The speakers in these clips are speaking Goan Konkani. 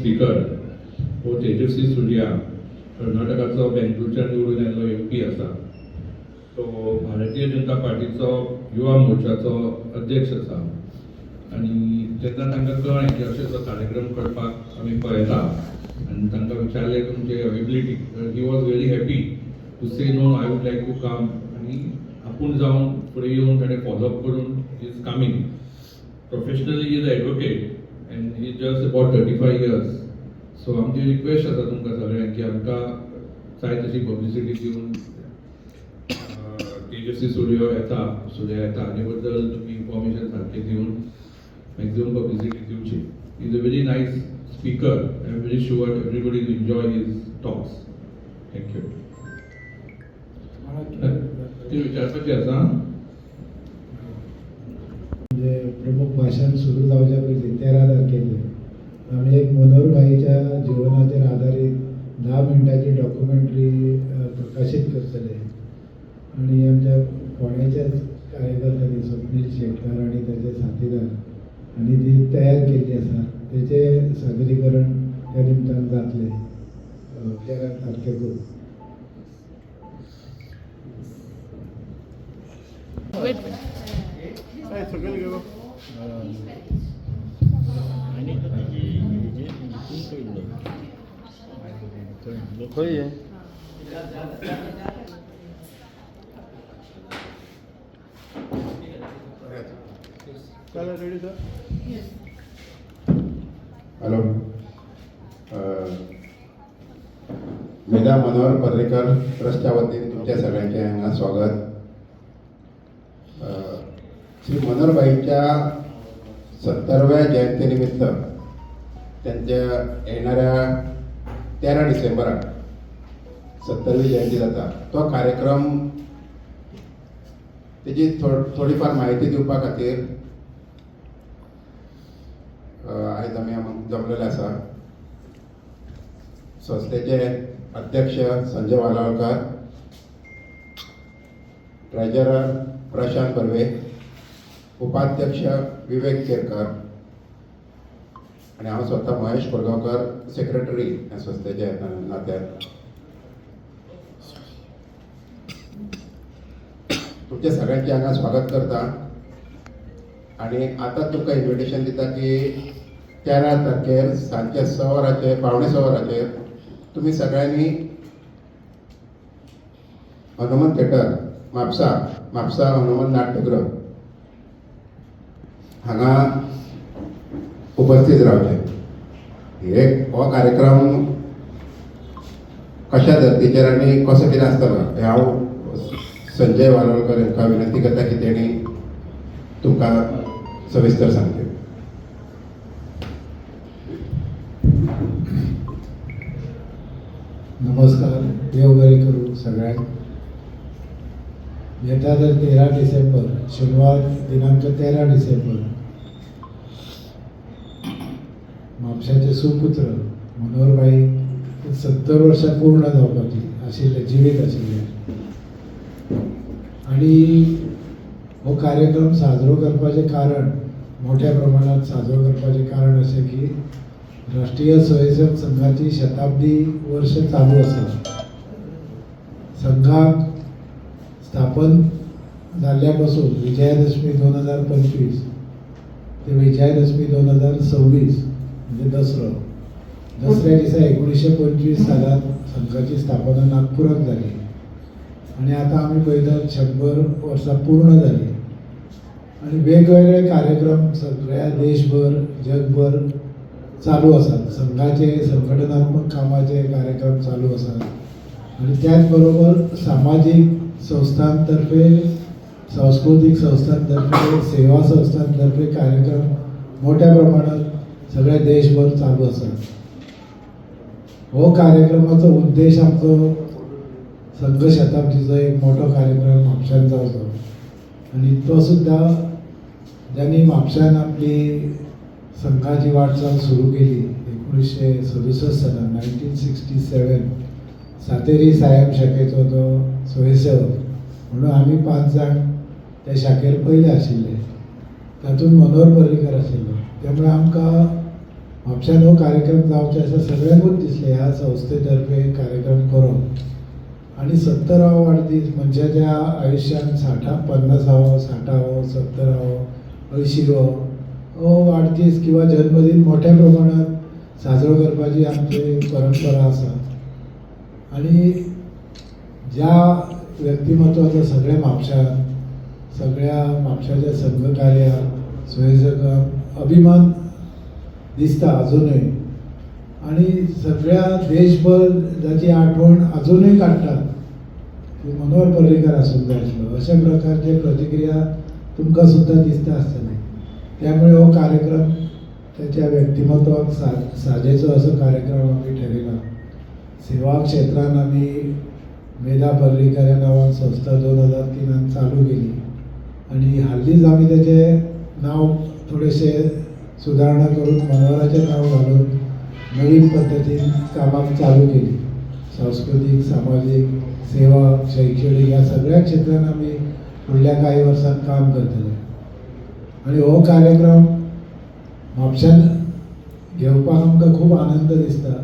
स्पीकर हो तेजस्वी सुर्या, कर्नाटकाचो बेंगलोरच्यान निवडून आयिल्लो एमपी आसा. तो भारतीय जनता पार्टीचो युवा मोर्चाचो अध्यक्ष आसा आनी जेन्ना तांकां कळ्ळें की अशें जो कार्यक्रम करपाक आमी पळयता आनी तांकां विचारलें तुमची availability, he was very happy to say, "No, I would like to come." आनी आपूण जावन फुडें येवन ताणें फॉलोअप करून is coming. Professionally is advocate and he just about 35 years. So आमची रिक्वेस्ट आसा तुमकां सगळ्यांक की आमकां जाय तशी पब्लिसिटी दिवन तेजस्वी सूर्य येता, सूर्या येता, हाजे बद्दल तुमी इन्फॉर्मेशन सारकें दिवन मॅक्झिमम पब्लिसिटी दिवची. Is a very nice speaker. I am very sure everybody will enjoy his talks. Thank you. कितें विचारपाचें आसा? म्हणजे प्रमुख भाशण सुरू जावच्या पयलीं 13 तारखेचे आमी एक मनोहरभाईच्या जिवनाचेर आदारीत 10 मिनटाची डॉक्युमेंटरी प्रकाशीत करतले आनी आमच्या फोंड्याच्याच कार्यकर्त्यांनी, स्वप्नील शेटकार आनी ताचे साथीदार आनी ती तयार केल्ली आसा, तेचें सादरीकरण त्या निमतान जातलें 13 तारखेकूच. Wait. सकयल गेलो. आनी तो तेजी हेजेर हितून पयल्लो. खंय हे? चला, ready sir. Hello. Medha Manohar Parrikar ट्रस्टच्या वतीन तुमच्या सगळ्यांचें हांगा स्वागत. श्री मनोहरभाईच्या 70व्या जयंतीनिमित्त त्यांच्या येणाऱ्या 13 डिसेंबराक 70वी जयंती जाता. तो कार्यक्रम तेजी थोडीफार माहिती दिवपा खातीर आयज आमी जमलेले आसा. संस्थेचे अध्यक्ष संजय वालावलकर, ट्रेजरर प्रशांत बर्वे, उपाध्यक्ष विवेक केरकर आणि हांव स्वता महेश कोरगांवकर, सेक्रेटरी ह्या संस्थेच्या नात्यान. तुमच्या सगळ्यांचे हांगा स्वागत करता आणि आतां तुमकां इन्विटेशन दिता की 13 तारखेर सांजच्या 6 वरांचेर, 5:45 वरांचेर तुमी सगळ्यांनी हनुमान थिएटर, म्हापसा, म्हापसा हनुमान नाट्यगृह हांगा उपस्थित रावचे. हे हो कार्यक्रम कशा धर्तीचेर आनी कसो कितें आसतलो हें हांव संजय वालोलकर हांकां विनंती करता की तेणी तुमकां सविस्तर सांगचे. नमस्कार, देव बरें करूं सगळ्यांक. येता तर 13 डिसेंबर, शेनवार, दिनांक 13 डिसेंबर, म्हापशाचे सुपुत्र मनोहरभाई 70 वर्सां पूर्ण जावपाची आशिल्ले, जिवीत आशिल्ले आनी हो कार्यक्रम साजरो करपाचें कारण, मोठ्या प्रमाणात साजरो करपाचें कारण अशें की राष्ट्रीय स्वयंसेवक संघाची शताब्दी वर्ष चालू आसा. संघाक स्थापन जाल्ल्या पासून विजयादशमी 2025 ते विजयादशमी 2026, म्हणजे दसरो, दसऱ्या दिसा 1925 सालात संघाची स्थापना नागपुरात जाली आणि आता आमी पळयतात 100 वर्सां पूर्ण जाली आणि वेगवेगळे कार्यक्रम सगळ्या देशभर, जगभर चालू आसात. संघाचे संघटनात्मक कामाचे कार्यक्रम चालू आसात आणि त्याच बरोबर सामाजिक संस्थांतर्फे, सांस्कृतिक संस्थांतर्फे, सेवा संस्थांतर्फे कार्यक्रम मोठ्या प्रमाणात सगळ्या देशभर चालू आसात. हो कार्यक्रमाचो उद्देश आमचो संघ शताब्दीचो एक मोठो कार्यक्रम म्हापशान जावचो आनी तो सुद्दां ज्यांनी म्हापशान आपली संघाची वाटचाल सुरू केली 1967 सालान, 1967, सातेरी साहेब शाखेचो तो स्वयंसेवक म्हणून आमी पांच जाण त्या शाखेर पयले आशिल्ले. तातूंत मनोहर पर्रीकर आशिल्लो. त्यामुळे आमकां म्हापश्यान हो कार्यक्रम जावचे अशें सगळ्यांकूच दिसलें. ह्या संस्थेतर्फे कार्यक्रम करप आनी 70वो वाडदीस मनशाच्या आयुश्यान 60 50वो 60वो 70वो 80वो हो वाडदीस किंवा जन्मदीन मोठ्या प्रमाणात साजरो करपाची आमची परंपरा आसा. आनी ज्या व्यक्तिमत्वाचो सगळ्या म्हापश्यांत, सगळ्या म्हापशाच्या संघकार्याक, स्वयंसेवकांक अभिमान दिसता अजुनूय आनी सगळ्या देशभर जाची आठवण अजुनूय काडटात की मनोहर पर्रीकर आसूंक जाय आसलो, अशा प्रकारचे प्रतिक्रिया तुमकां सुद्दां दिसता आसतली. त्यामुळे हो कार्यक्रम त्याच्या व्यक्तिमत्वाक साजेचो असो कार्यक्रम आमी ठरयला. सेवा क्षेत्रान आमी मेधा पर्रीकर ह्या नांवान संस्था 2003 चालू केली आनी हालींच आमी तेचें नांव थोडेशें सुदारणा करून मनोहराचें नांव घालून नवीन पद्दतीन कामाक चालू केली. सांस्कृतीक, सामाजीक, सेवा, शैक्षणीक ह्या सगळ्या क्षेत्रान आमी फुडल्या कांय वर्सांत काम करतले. आनी हो कार्यक्रम म्हापश्यान घेवपाक आमकां खूब आनंद दिसता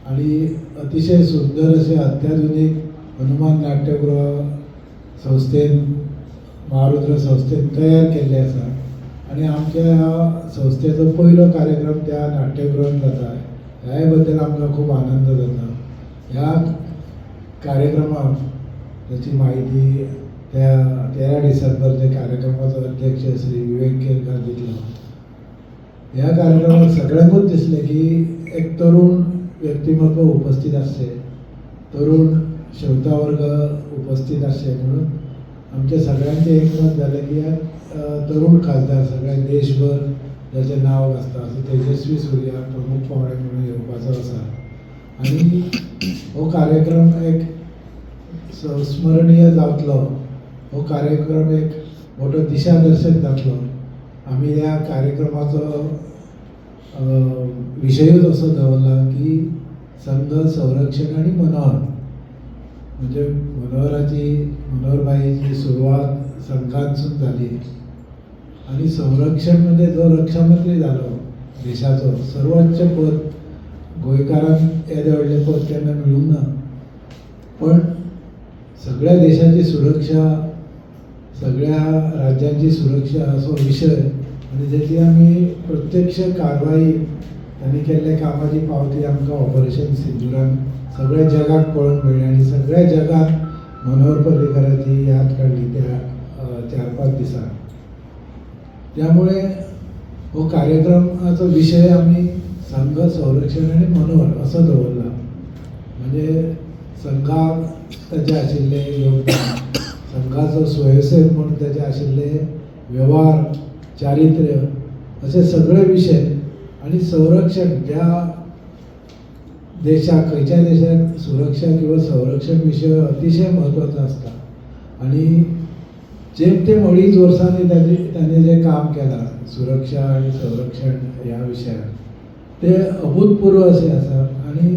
आनी अतिशय सुंदर अशें अत्याधुनीक हनुमान नाट्यगृह संस्थेन, महारुद्र संस्थेन तयार केल्लें आसा आनी आमच्या ह्या संस्थेचो पयलो कार्यक्रम त्या नाट्यगृहांत जाता, ह्याय बद्दल आमकां खूब आनंद जाता. ह्या कार्यक्रमाक ताची म्हायती त्या 13 डिसेंबरच्या कार्यक्रमाचो अध्यक्ष श्री विवेक केरकार दितलो. ह्या कार्यक्रमात सगळ्यांकूच दिसलें की एक तरुण व्यक्तिमत्व उपस्थित आसचें, तरुण श्रोता वर्ग उपस्थित आसचे, म्हणून आमच्या सगळ्यांचें एकमत जालें की ह्या तरुण खासदार, सगळ्या देशभर जाचें नांव गाजता असो तेजस्वी सुर्या प्रमुख पावणे म्हणून येवपाचो आसा. आनी हो कार्यक्रम एक संस्मरणीय जातलो, हो कार्यक्रम एक मोठो दिशादर्शक जातलो. आमी ह्या कार्यक्रमाचो विशयूच असो दवरला की संघ, संरक्षण आनी मनोहर. म्हणजे मनोहराची, मनोहरबाईची सुरवात संघातसून जाली आनी संरक्षण म्हणजे जो रक्षामंत्री जालो देशाचो, सर्वोच्च पद, गोंयकारांक येदें व्हडलें पद केन्ना मेळूंक ना, पण सगळ्या देशाची सुरक्षा, सगळ्या राज्यांची सुरक्षा असो विशय आनी तेची आमी प्रत्यक्ष कारवाई, तांणी केल्ल्या कामाची पावती आमकां ऑपरेशन सिंदुरान सगळ्या जगाक पळोवंक मेळ्ळी आनी सगळ्या जगाक मनोहर पर्रीकराची याद काडली त्या 4-5 दिसांक. त्यामुळे हो कार्यक्रमाचो विशय आमी संघ, संरक्षण आनी मनोहर असो दवरला. म्हणजे संघाक ताचें आशिल्लें योगदान, संघाचो स्वयंसेवक म्हणून ताचे आशिल्ले व्यवहार, चारित्र्य असे सगळे विशय आनी संरक्षण, ज्या देशाक, खंयच्याय देशाक सुरक्षा किंवा संरक्षण विशय अतिशय म्हत्वाचो आसता आनी जेमतेम 2.5 वर्सांनी तांणी जें काम केलां सुरक्षा आनी संरक्षण ह्या विशयान ते अभूतपूर्व अशें आसा. आनी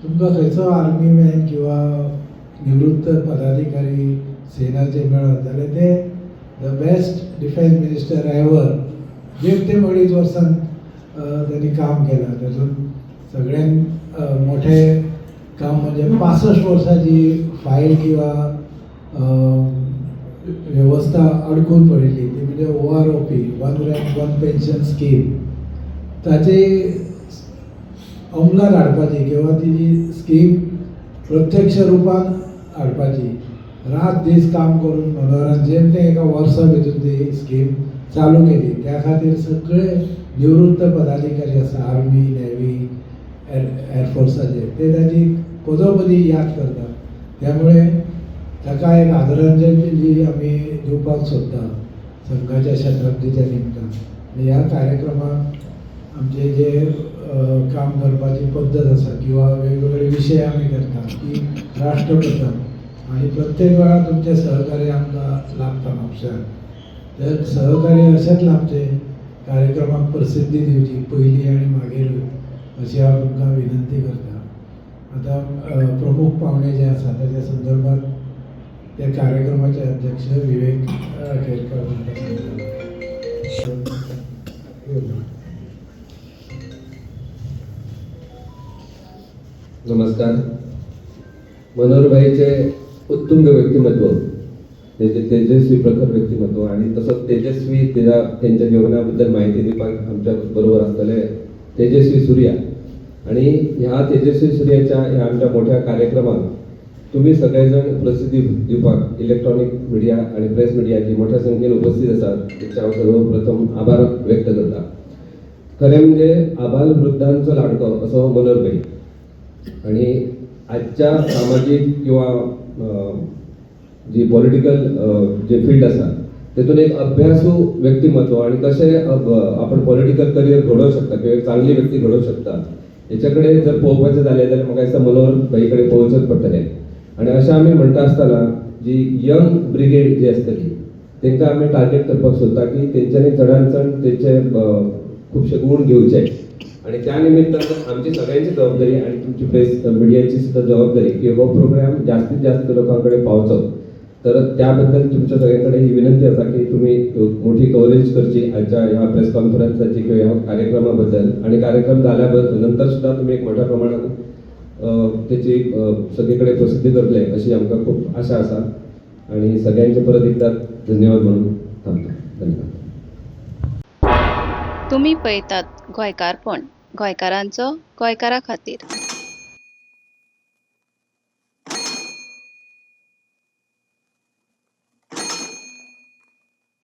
तुमकां खंयचो आर्मी मॅन किंवा निवृत्त पदाधिकारी सेनाचे मेळत जाल्यार ते the best defence minister ever. जेमतेम 2.5 वर्सां त्यांनी काम केलां. तातूंत सगळ्यांत मोठें काम म्हणजे 65 वर्सांची फायल किंवा वेवस्था अडकून पडिल्ली ती म्हणजे OROP, one rank one pension scheme, ताची अंमलात हाडपाची किंवा ती जी स्कीम प्रत्यक्ष रुपान हाडपाची रात दीस काम करून मनोहरान जेमतेम एका वर्सा भितर ती स्कीम चालू केली. त्या खातीर सगळे निवृत्त पदाधिकारी आसा आर्मी, नेव्ही, एअरफोर्साचे, ते ताची पदोपदी याद करतात. त्यामुळे ताका एक आदरांजली आमी दिवपाक सोदता संघाच्या शताब्दीच्या निमतान. आनी ह्या कार्यक्रमाक आमचे जे काम करपाची पद्दत आसा किंवा वेगवेगळे विशय आमी करता की राष्ट्रप्रथम आनी प्रत्येक वेळार तुमचें सहकार्य आमकां लागता म्हापश्यान. तर सहकार्य अशेंच लाभचें, कार्यक्रमाक प्रसिद्धी दिवची पयली आनी मागीर, अशी हांव तुमकां विनंती करता. आतां प्रमुख पावणे जे आसा ताच्या संदर्भात त्या कार्यक्रमाचे अध्यक्ष विवेक केरकर म्हणटा सांगता. नमस्कार. मनोहरभाईचे उत्तुंग व्यक्तिमत्व, त्याचे तेजस्वी प्रखर व्यक्तिमत्व आणि तसंच तेजस्वी तेजा त्यांच्या जीवनाबद्दल माहिती दिवपाक आमच्या बरोबर आसतले तेजस्वी सुर्या. आणि ह्या तेजस्वी सुर्याच्या ह्या आमच्या मोठ्या कार्यक्रमाक तुम्ही सगळेजण प्रसिद्धी दिवपाक इलेक्ट्रॉनिक मिडिया आणि प्रेस मिडियाची मोठ्या संख्येन उपस्थित आसात, तेचे हांव सर्वप्रथम आभार व्यक्त करता. खरें म्हणजे आबाल वृद्धांचो लाडको असो मनोहर भाई आणि आजच्या सामाजीक किंवा जी पॉलिटिकल जे फील्ड आसा तेतून एक अभ्यासू व्यक्तिमत्व आणि कशें आपण पॉलिटिकल करियर घडोवंक शकता किंवा एक चांगली व्यक्ती घडोवंक शकता, हेच्या कडेन जर पळोवपाचें जालें जाल्यार म्हाका दिसता मनोहर भाई कडेन पळोवचेंच पडटलें. आनी अशें आमी म्हणटा आसतना जी यंग ब्रिगेड जी आसतली तांकां आमी टार्गेट करपाक सोदता की तेंच्यांनी चडान चड तेंचे खुबशे गूण घेवचे. आणि त्या निमित्तान आमची सगळ्यांची जबाबदारी आणि तुमची प्रेस मिडियाची सुद्धा जबाबदारी की हो प्रोग्राम जास्तीत जास्त लोकांकडे पावचो. तर त्याबद्दल तुमच्या सगळ्यांकडे ही विनंती आसा की तुम्ही मोठी कव्हरेज करची आजच्या ह्या प्रेस कॉन्फरन्साची किंवा ह्या कार्यक्रमाबद्दल. आणि कार्यक्रम झाल्या नंतर सुद्धा तुम्ही एक मोठ्या प्रमाणात त्याची सगळीकडे प्रसिद्धी करतले अशी आमकां खूप आशा आसा. आणि सगळ्यांचे परत एकदा धन्यवाद म्हणून थांबतो. धन्यवाद. तुमी पळयतात गोंयकारपण, गोंयकारांचो गोंयकारा खातीर.